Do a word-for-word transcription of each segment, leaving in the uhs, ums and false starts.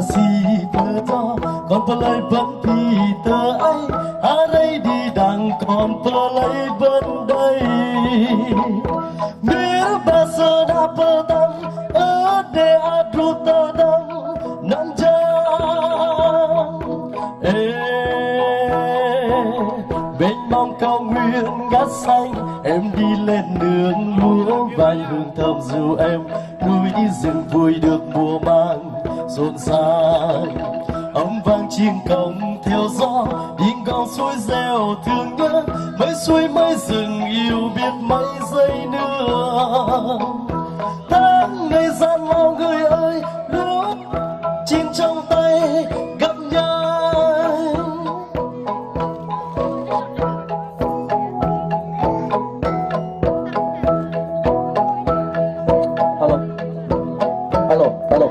Sĭt tơdah kŏn pơplih bơni tơ ai, hrơi dih dang kŏn pơplih bơni. Mir ba sơnă pơtăm, ơ đe adru tơdăm, năng jang. Ơ, mênh mông cầu nguyện ngát xanh, em đi lên nương Chúa vang hương thơm dịu êm, núi rừng vui được mùa màng rộn ràng. Âm vang chiêng công theo gió, tiếng con suối reo thương nhớ, mấy suối mấy rừng yêu biết mấy dây nương. Tháng ngày gian lao người ơi, lúa chín trong tay gặt nhái. Alo. Alo, alo.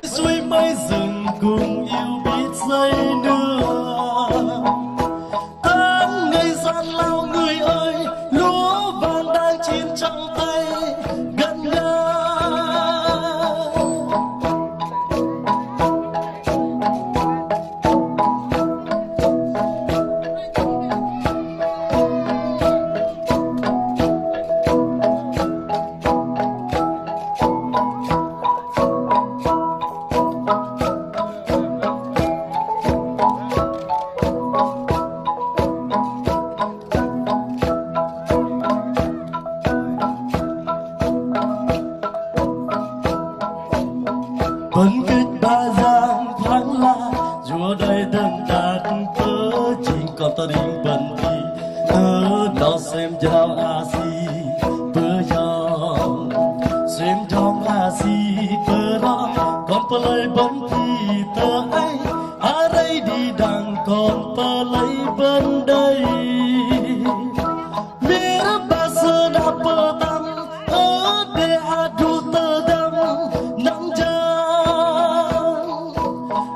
Suối mây rừng cùng yêu biết dây nương. Tháng ngày gian lao người ơi, lúa vàng đang chín trong tay gặt nhái. Bơngkĕt ba yang phlang la, yua đơi dơ̆ng tăt pơ jing kơtơring bơnti. Tơ nao sem jrao Asi pơyong, sem jrao Asi pơrong, kŏn pơplih bơnti tơ ai, hrơi dih dang kŏn pơplih bơni. Mir ba sơnă pơtăm, ơ đe adru tơdăm, năng jang.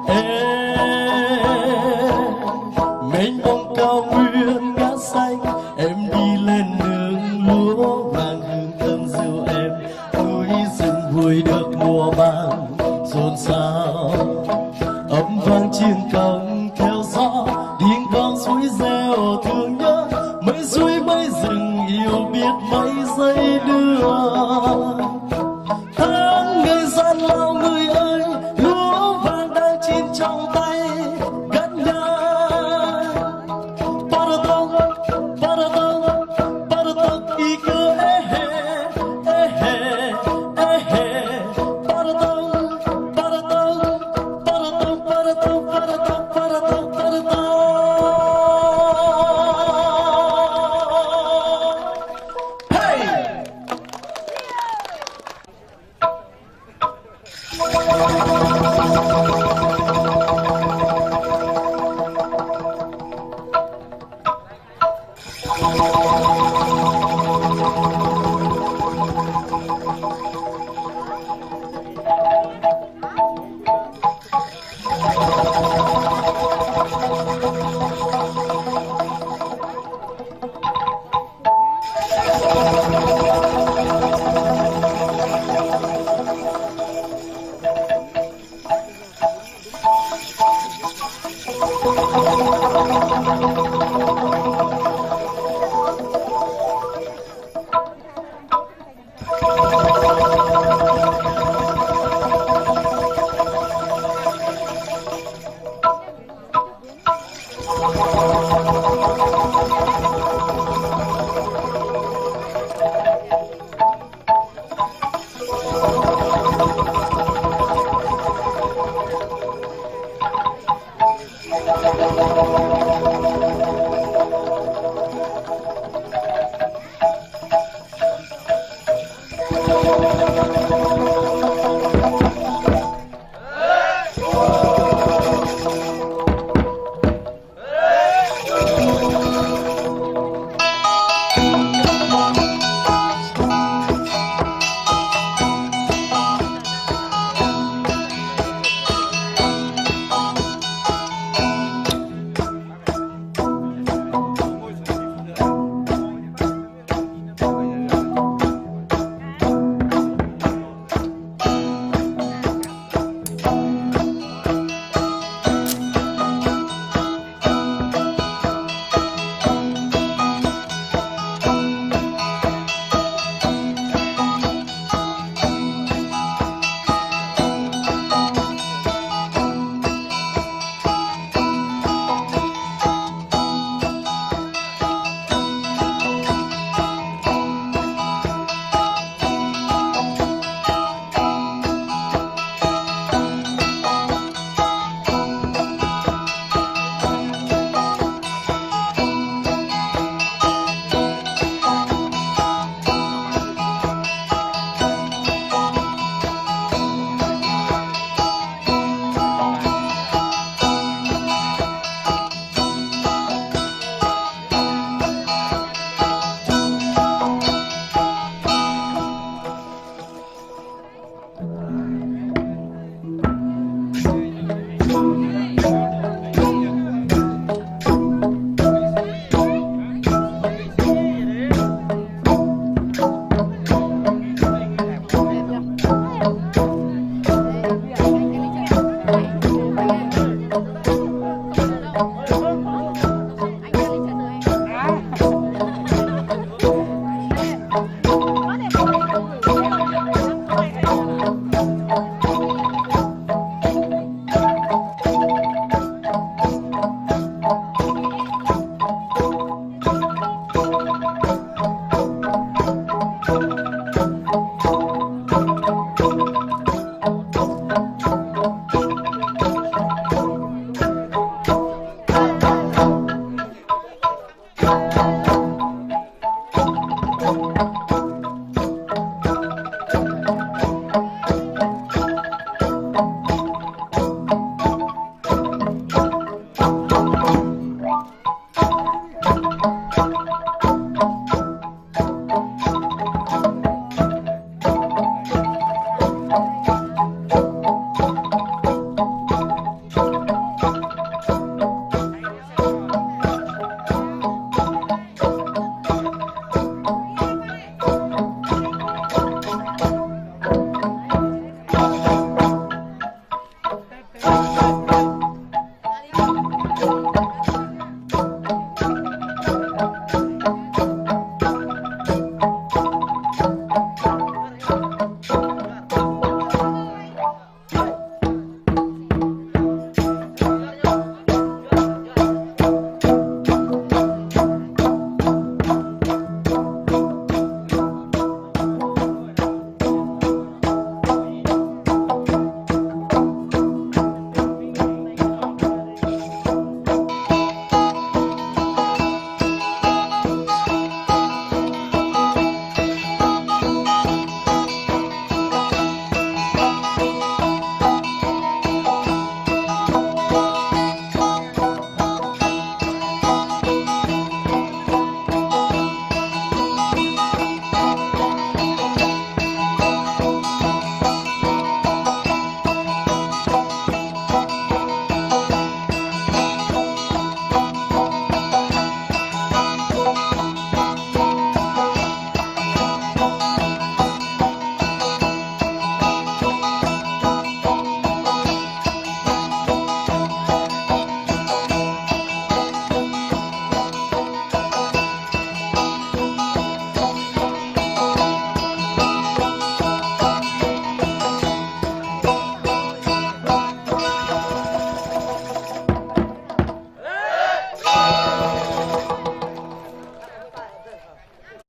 Ơ, mênh mông cao nguyên ngát xanh, em đi lên nương lúa vàng hương thơm dịu êm, núi rừng vui được mùa màng rộn ràng. Âm vang chiêng công theo gió, tiếng con suối reo thương Mây dây đưa tháng ngày gian lao người ơi, lúa vàng đang chín trong tay gặt nhái. Pardon, pardon, pardon, ikơ ehe, ehe, ehe. Pardon, pardon, pardon, pardon. Hey!